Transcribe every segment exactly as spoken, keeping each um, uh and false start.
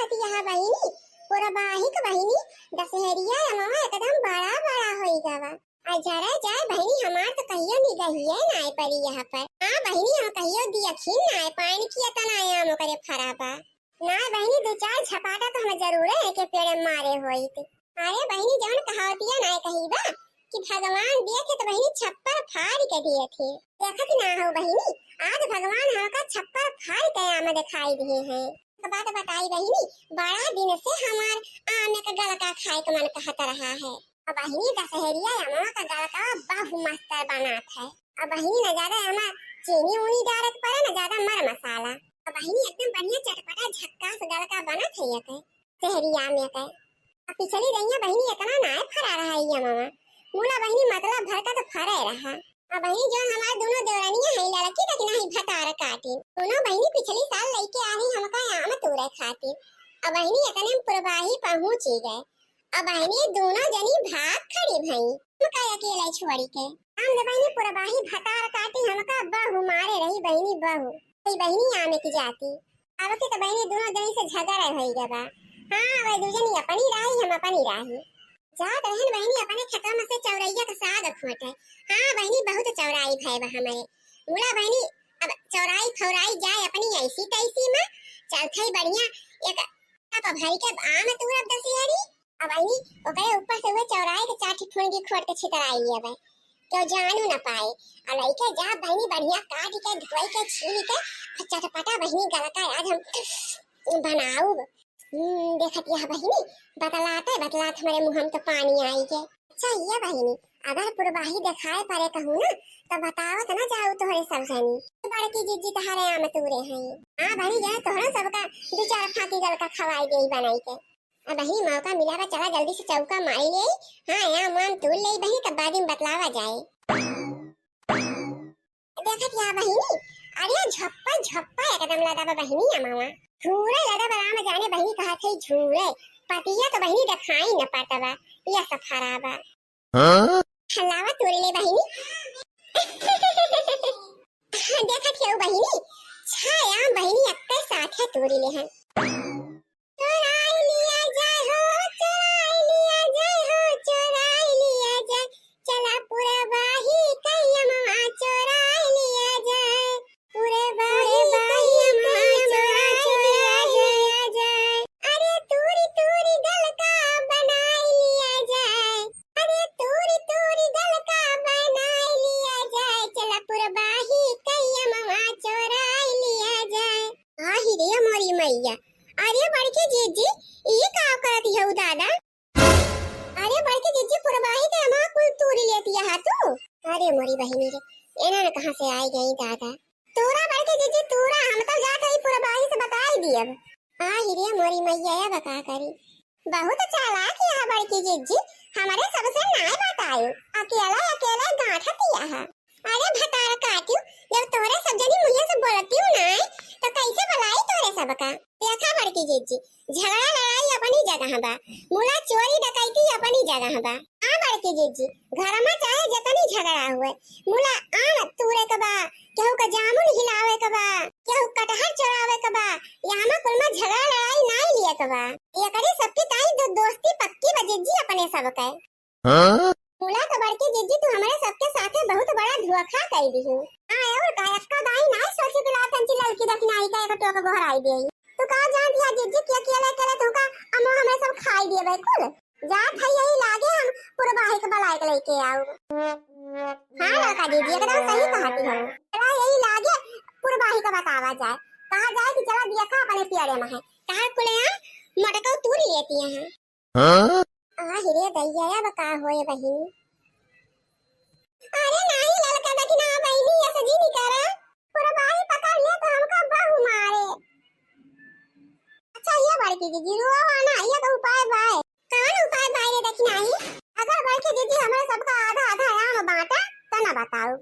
अति यह बहिनी, पुरबाहिक बहिनी, दशहरिया अमवा एकदम बड़ा बड़ा होई गवा। आ जरा जाए बहिनी, हमार तो कहियो निगहिए नाय पड़ी यहाँ पर। हाँ बहिनी, हम कहियो दियखिन नाय पाइन कि एतना आम ओकरे फरा बा। नाय बहिनी, दू चार झपाटा तो हम जरूरे एके पेड़े मारे होइत। अरे बहिनी, जवन कहावतिया नाय कही बा कि भगवान दिए थे तो बहिनी छप्पर फाड़ के दिए थे। देखत ना हो बहिनी, आज भगवान हमका छप्पर फाड़ के आम दिखाई दिए हैं। एक बात बताई बहिनी, बड़ा दिन से हमार आम के गलका खाए के मन कहत रहा है। अब बहिनी दशहरिया अमवा का गलका बहु मस्त बनात है। अब बहिनी न ज्यादा एमा चीनी उनी डारे के पड़े, न ज्यादा मर मसाला। अब बहिनी एकदम बढ़िया चटपटा झक्कास गलका बनत है ये के, दशहरिया में के। अब पिछली रहिया बहिनी एतना नाय फरा रहा है ये अमवा। मुला बहिनी मतलब भर का तो फरे रहा। अब बहिनी जौन हमार दोनों देवरनिया है लड़की तक नहीं भतार काटी। दोनों बहिनी पिछली साल लेके आ रही हमका आम तूरे खातिर। अब बहिनी एतने में पुरबाही पहुँच ही गए। अब बहिनी दोनों जनी भाग खड़ी भई, हमका अकेले छोड़ी के। हम जब बहिनी पुरबाही भतार काटी हमका बहू मारे रही बहिनी बहू। ई बहिनी आमे की जाती। अब के तो बहिनी दोनों जनी से झगड़ा होई गवा। हाँ, वही दू जनी अपनी राही, हम अपनी राही। जात रहन बहिनी अपने खेतवा में से चौरैया के साग खोटे। हाँ बहिनी, बहुत चौराई भय बा हमरे। मुला बहिनी, अब चौराई फौराई जाए अपनी ऐसी तैसी में, चलत है बढ़िया एक कप भरी के आम तूरब दसियरी। अब बहिनी ओकरे ऊपर से हुए चौराई के चार ठे फुनगी खोट के छितराई लिया बे, केहू जानू न पाए। और लइके जा बहिनी बढ़िया काट के धोई के छील के और चटपटा बहिनी गलका आज हम बनाऊ। हम्म, देखत यह बहिनी, बतलाते बतलात हमरे मुँह में तो पानी आई के। अच्छा ये बहिनी, अगर पुरबाही देखाए पड़े कहूँ ना, तो बतावत ना जाऊ तोहरे सब जनी। बड़की जिज्जी तोहरे आम तूरे हैं। हाँ बहिनी, जाए तोहरे सबका दू चार फांकी गलका खवाई देई बनाई के। अब बहिनी मौका मिला बा, चला जल्दी से चौका मारी ले। हाँ, आम वाम तूर ले बहिनी, तब बाद में बतलावा जाए। देखत या बहिनी, अरे झप्पा झप्पा एकदम लदा बा बहिनी अमवा। झूरे लदा बा, राम जाने बहिनी कहा थे झूरे। पतिया तो बहिनी देखाई न पाता बा, या सफारा बा। हाँ? हलावा तोरी ले बहिनी। देखत या बहिनी, छाया बहिनी अक्के साथे तोरी ले हैं। चोराई लिया जाए हो, चोराई लिया जाए हो, चोराई लिया जाए। चला पुरबाही कइयमवा चोराई लिया जाए। पुरबाही कइयमवा चोराई लिया जाए। अरे तूरी तूरी गलका बनाई लिया जाए। अरे तूरी तूरी गलका बनाई लिया जाए। चला पुरबाही कइयमवा चोराई लिया जाए। आही रे मोरी मैया, अरे बड़की जिज्जी, ई का करत हऊ दादा? अरे बड़की जिज्जी, पुरबाही के अमवा कुल तूरी लेती है तू। अरे मोरी बहिनी रे, एना न कहाँ से आई गई दादा। तूरा बड़की जिज्जी तूरा, हम तो जात हई पुरबाही से बताई दियब। आही रे मोरी मैया, अब का करी? बहुत चालाक है बड़की जिज्जी, हमरे सबसे नाय बताई, अकेले अकेले गांठत यह। अरे भतार काटियो, जब तोहरे सब जनी मुँहे से बोलतियो नाय, तो कैसे बुलाई तोहरे सबका? देखा बड़की जिज्जी, झगड़ा लड़ाई अपनी जगह बा, मुला चोरी डकैती अपनी जगह बा। हाँ बड़की जिज्जी, घर में चाहे जतनी झगड़ा हुए, मुला आम तूरे के बा, केहू का जामुन हिलावे के बा, केहू कटहर चोरावे के बा, यहाँ में कुल में झगड़ा लड़ाई नाय लिए के बा। एकरे सबकी ताई दो दोस्ती पक्की बा जिज्जी अपने सबके। हाँ? मुला तो बड़की जिज्जी, तू हमरे सबके साथे बहुत बड़ा धोखा कई दिहू। हाँ, और का, एक्का दाई नाय सोची कि लातन ची ललकी दखिनाई का एक टोक गोहराई देई। तू का जानत या जिज्जी कि अकेले अकेले तुमका अमो हमरे सब खाई दिए बे कुल। जात है यही लागे हम पुरबाही के बलाई के लेके आऊ। हाँ ललका जिज्जी, एकदम सही कहती हो। चला यही लागे पुरबाही का बतावा जाए, कहा जाए कि चला दिया का अपने पियरे में है, कहा कुले आम मटकऊ तूरी लेती हैं। हाँ? आहि रे दैया, अब का होए बहिनी? अरे नाही ललका दखिना बहिनी, ऐसे जी नहीं करा। पुरबाही पकड़ ले तो हमका बहू मारे। अच्छा ये बड़की जिज्जी, रोवा ना, ये तो उपाय बाय। कौन उपाय बाय रे दखिनाही? अगर बड़की जिज्जी हमरे सबका आधा आधा आम बांटा, तो ना बताऊ।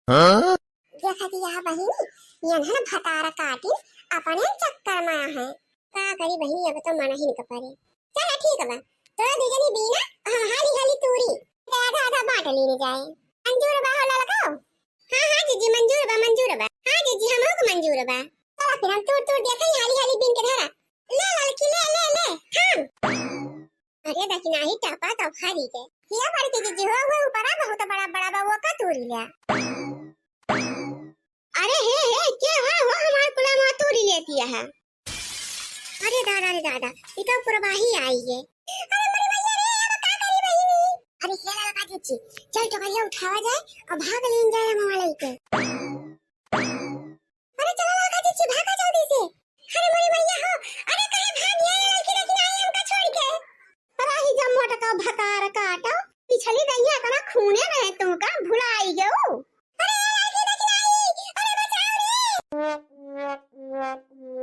हाँ? देखा कि यह बहिनी, यनहन भतार काटिन अपने चक्कर में है। का करी बहिनी, अब तो मन ही निक परे। चला ठीक बा, तोरा दू जनी बीना, हम हाली हाली तूरी, ते आधा आधा बांट लीन जाए। मंजूर बा हो ललका? हाँ हाँ जिज्जी, मंजूर बा, मंजूर बा। हाँ जिज्जी, हमहू को मंजूर बा। चला फिर हम तूर तूर देखई, हाली हाली बीन के धरा। ले ललकी, ले नाही टपा तो फरी के। हिया बड़की जीजी हो, वो ऊपरा बहुत बड़ा बड़ा बा, वो का तूरी लिया। अरे हे हे, के हा वो हमार कुला मा तूरी लेती है? अरे दादा रे दादा, ई तो पुरवाही आई है। अरे मोरी मैया रे, अब का करी बहिनी? अरे हे ललका जीजी, चल टोकरिया उठावा जाए और भाग लेन जाए हम वाले के। अरे चलो ललका जीजी, भागा जल्दी से। अरे मोरी मैया हो, अरे कहे भाग ये लड़की लेकिन आई हमका छोड़ के। अरे ही जब मोटका भतार काटो, पिछली दइया इतना खूने रहे तुमका भुलाई गयो।